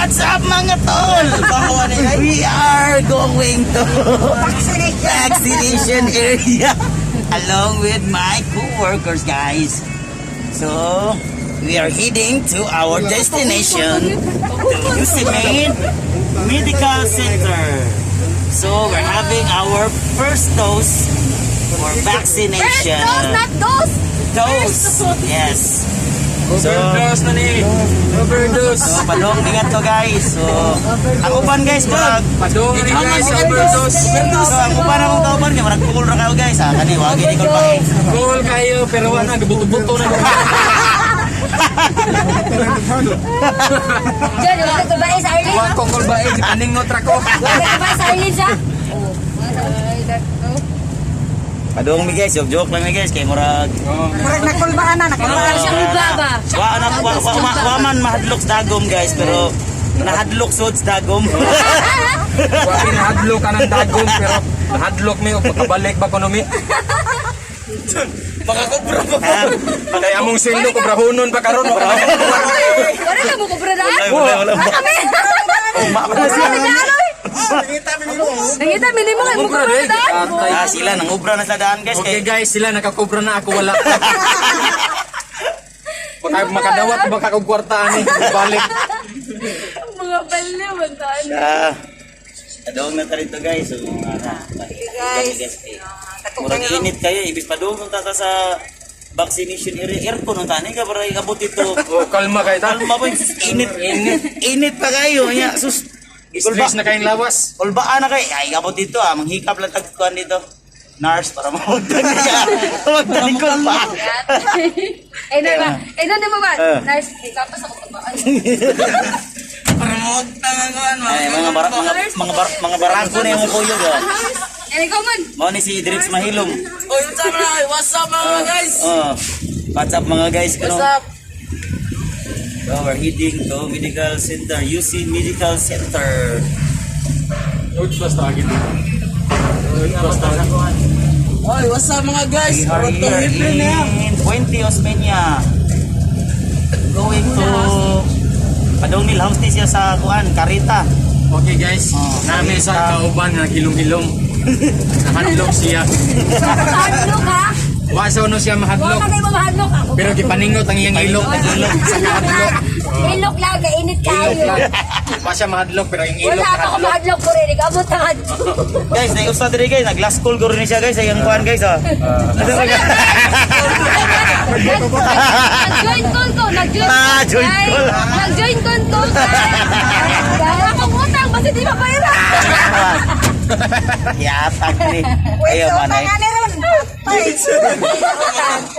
What's up, mga tol? We are going to vaccination area along with my co-workers, guys. So, we are heading to our destination to UCMed Medical Center. So, we're having our first dose for First vaccination. dose, not dose. Dose. Yes. So, Overdose na ni. Overdose. So, padong nga to, guys. So, ang uban, guys, murag Padong ni, guys, overdose. So, ang uban akong kauban kay murag cool ra kayo, guys. Ha, kani wa gini ko pa. Goal kayo pero wala gabuto-buto na. John, wala ka ba sa Arlene? Wa ko kol ba eh paningot ra ko. Wala ka ba sa Arlene siya? Ay, dakto. Padong mi, guys, joke joke lang mi, guys, kay murag Murag nakulbaan na, nakulbaan. Siya kulba ba? wa na wa, wa, wa, wa man mahadlok sa dagom, guys, pero nahadlok sud sa dagom. Wa pinahadlok ka ng dagom pero nahadlok mi og makabalik ba kuno mi. Makakobra pa. Kay among sweldo kobrahonon pa karon. Wala ka mo kubra na? Wala, wala. Ah, kami! Ma pa siya. Nangita, minimo kayo mo Kubra kubra rin. na? Ah, sila nangubra na sa daan, guys, Okay kay guys, sila nakakobra na, ako wala. Baka makadawat baka kog kwarta ani balik. Mga baliw, ang taan. Ah. Padong na ta rito, guys. So, guys. Eh, murag init kayo, ibis padung ta ta sa vaccination area, aircon ang tani ka para ikabot ito. Oh, kalma kay ta. Kalma pa, sus, init, init, init pa kayo. Nya, sus. Stress na kayong lawas. Kulbaan na kayo. Ay, ikabot dito ah. Manghikap lang tagkuhan dito. Nurse, para mawagdan niya. Mawagdan kulba. Eh, na ba? Eh, na ba? Ah. Nurse, tapos ako pagbaon. Ay, mga barangko na yung kuyog ah. Eh, ikaw man. Mao ni si Drix Mahilom. Oy, what's up mga What's up, mga guys? Oh, what's up, mga guys? What's up? So, we're heading to Medical Center, UC Medical Center. Basta agad. Oy, what's up, mga guys? We are Road to here heaven na. in Puente Osmeña. Going to Padong nil house ni siya sa kuan, Karita. Okay guys, Oh, nami sa kauban nga hilom-hilom. Nahadlok siya. Mahadlok ha? Wa sa uno siya Wa mahadlok. ka kayo mahadlok ako. Pero gipaningot ang iyang ilok sa kahadlok. Ilok lang, kainit kayo. Wa siya mahadlok pero ang ilok Wala pa ako nahadlok. mahadlok ko rin. Ikaw mo tangad. Guys, naiusta diri, guys, nag last call guro ni siya, guys, ay ang kuan, guys ah. Nag-join call ko. Nag-join Ah, join call. Nag-join call ko. Dahil akong utang, basta di mabayaran. Yatak ni. Wait, Ayaw so man ay. utang ani ron. Ay,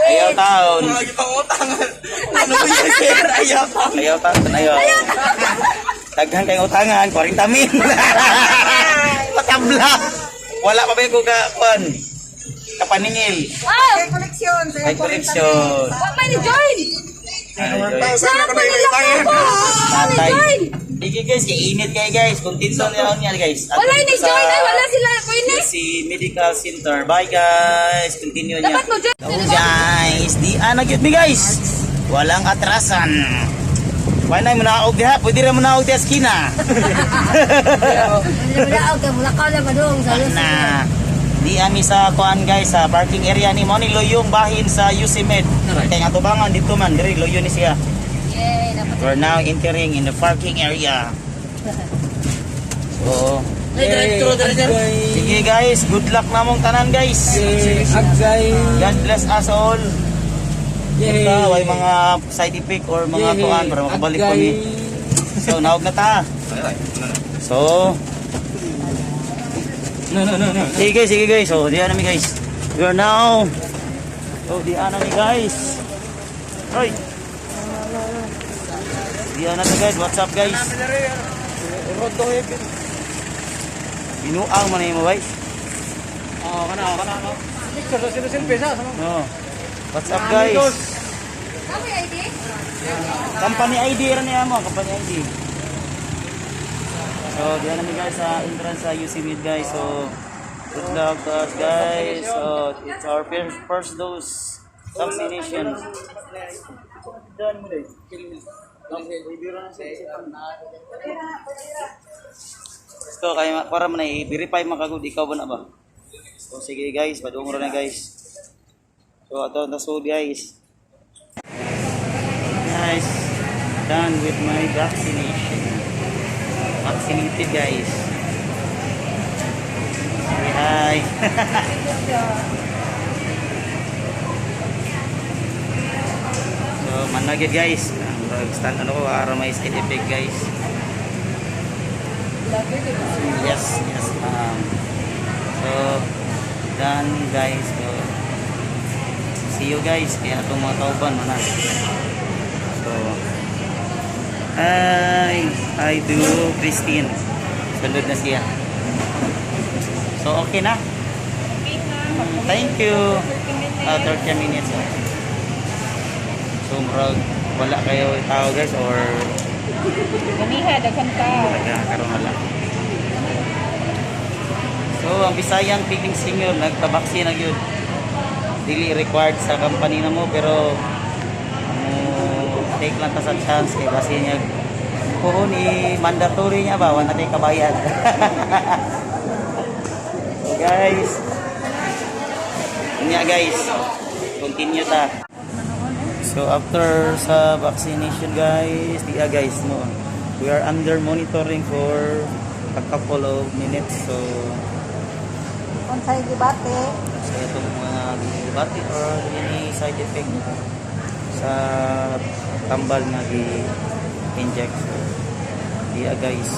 Ayaw taon. Lagi pang utang. Ano ba yan, sir? Ayaw pa. Ayaw taon, ayaw. Daghan kayong utangan, 40 mil. Patabla. Wala pa ba yung ka kuan? Kapaningil. Ah, May koleksyon. Sa May koleksyon. wa may ni-join. Ay, Saan ko nila ko? Tatay. Join. Sige guys, kay init kayo, guys. Kontento na lang niya, guys. At Wala dito ni sa join ay wala sila ko ini. Si Medical Center. Bye guys. Continue niya. Dapat mo join. So guys, di ana gyud mi, guys. Walang atrasan. Wala na mo naog diha, pwede ra mo naog diha skina. Wala okay, wala ka na madung sa Na di ami sa kuan, guys, sa parking area ni mo ni Loyong bahin sa UCMed. Kay nga tubangan dito man diri Loyo ni siya. Yeah, dapat. We're now entering in the parking area. So, sige guys, good luck namong tanan, guys. Agay. God bless us all. Yay. Basta way mga side effect or mga kuan para makabalik pa mi. So, naog na ta. So, No. Sige guys, sige guys. So, diyan na mi, guys. We are now. Oh, diyan na mi, guys. Hoy. Diyan na ta, guys. What's up, guys? Road to heaven. Binuang man mo, guys. Oh, kana, kana. Picture sa sila selfie sa. No. What's up, guys? Kami ID? Company ID ra niya mo, company ID. So, diyan namin, guys, sa entrance sa UC Mid, guys. So, good luck to us, guys. So, it's our first dose vaccination. So kay para man i-verify man kagud ikaw ba na ba? So sige guys, padung ra na, guys. So ato na sud, guys. Guys, done with my vaccination. Vaccinated, guys. Say hi. So managid, guys. Ang stand ano ko para may side effect, guys. Yes, ma'am. So, done, guys. So, see you, guys. Kaya itong mga kauban mo na. So, hi! Hi to Christine. Sunod na siya. So, okay na? Thank you. 30 minutes. Oh. So, murag, wala kayo tao, guys, or Ganiha, daghan ka. talaga karon wala. So, ang Bisayan Picking Senior nagpabaksin na gyud. Dili required sa company na mo pero mo take lang ta sa chance kay basi niya kuon ni mandatory niya ba wala tay kabayad. So guys, unya guys, continue ta. So after sa vaccination, guys, diya guys no, we are under monitoring for a couple of minutes. So Unsay gibati? Sa itong mga gibati or any side effect sa tambal nga gi-inject. So diya guys.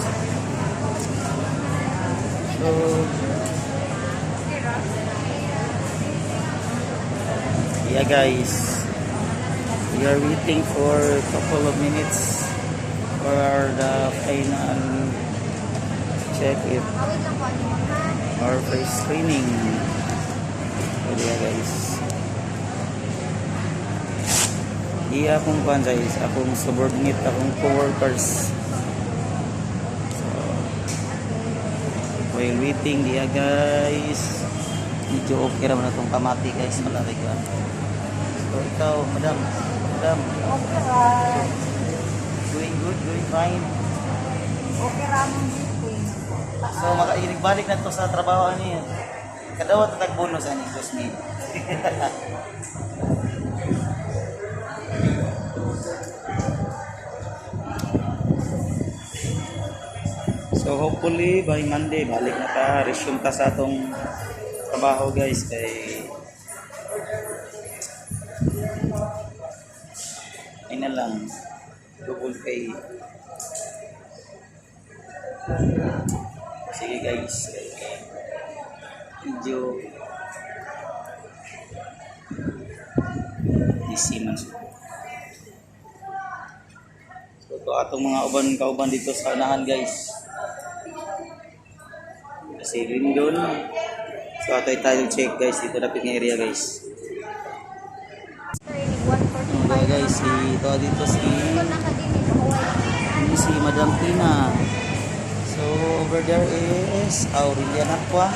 So yeah guys, we are waiting for a couple of minutes for the final check if or face screening. So yeah guys, di akong kuan guys, akong subordinate, akong co-workers. So while waiting diya guys, medyo okay raman atong kamati, guys, wala rin kuan. So ikaw, madam, madam, Okay ra. Doing good, doing fine. Okay ra mong meeting. So makainig na to sa trabaho ani. Kadawa ta tag bonus ani Cosme. So hopefully by Monday balik na ta, resume ta sa atong trabaho, guys, kay ay na lang double pay. Sige guys, medyo busy man siya. So ito atong mga uban kauban dito sa unahan, guys. Kasi Lindon. So ato tayo check, guys, dito dapat nga area, guys. Okay guys, si ito dito si si Madam Tina. So over there is Aurelia Nakwa.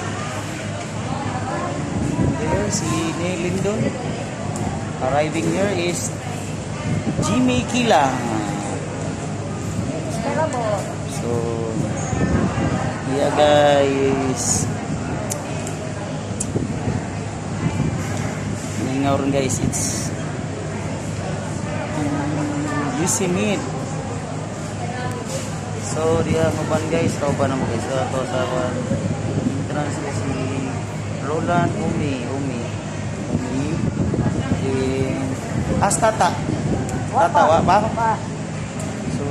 There si Neil Lindon. Arriving here is Jimmy Kila. So yeah guys. Ngayon ron guys, it's Yosemite. So, diya maban guys, kauban na mo guys. So, ato sa entrance is si Roland Umi, Umi. Umi. Then, as tata. Tata, wa pa? Pa. So,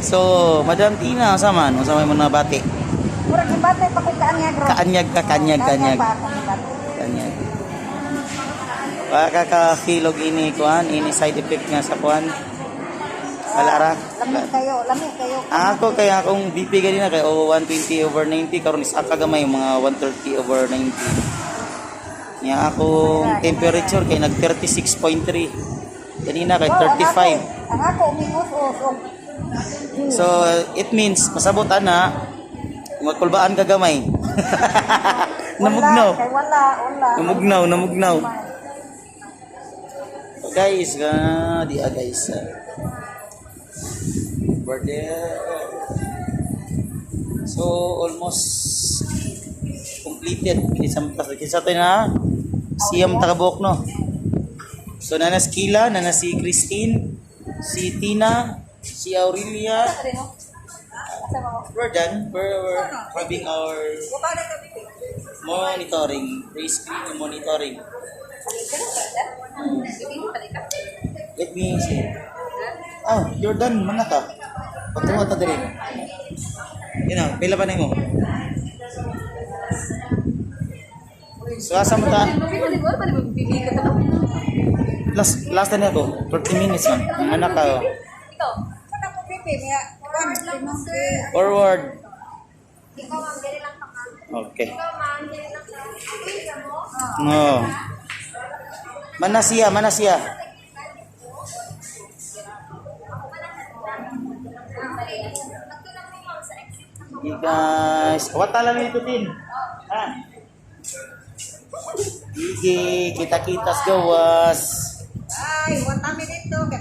So, Madam Tina, unsa man? Unsa may mo nabati? Murag gibati pa kog kaanyag ron. Kaanyag ka, kanyag, kanyag. Pa akong gibati. Kanyag. Baka ka feel og ini kuan, ini side effect nga sa kuan. Wala ra. Lami kayo, lami kayo. Ako kay akong BP ganina kay oh, 120 over 90, karon is aka gamay mga 130 over 90. Nya akong temperature kay nag 36.3. Kanina kay Wow, 35. Ang ako umingos-os og So, it means, pasabot ana, magkulbaan ka gamay. Namugnaw. Wala, kay wala, wala. Namugnaw, namugnaw. Guys, ah, di ah, guys. Ah. Birthday. So, almost completed. Kinsa tayo na siyam takabok, no? So, nanas Kila, nanas si Christine, si Tina, si Aurelia. We're done. We're having our monitoring, pre-screen monitoring. Let me see. Oh, you're done. Mana ka? Pagtungo ta diri. Yun na, pila pa na mo. So, asa mo ta? Last, last na ako. 30 minutes man. Ang anak ka. Oh. Ikaw. Saka ko pipi, niya. Forward. Ikaw, ma'am, dili lang ka, ma'am. Okay. Ikaw, ma'am, dili lang ka. No. Mana siya, mana siya. Hey guys, wata lang nito din. Ha? Sige, kita-kita sa gawas. Ay, 1 minute to. Kay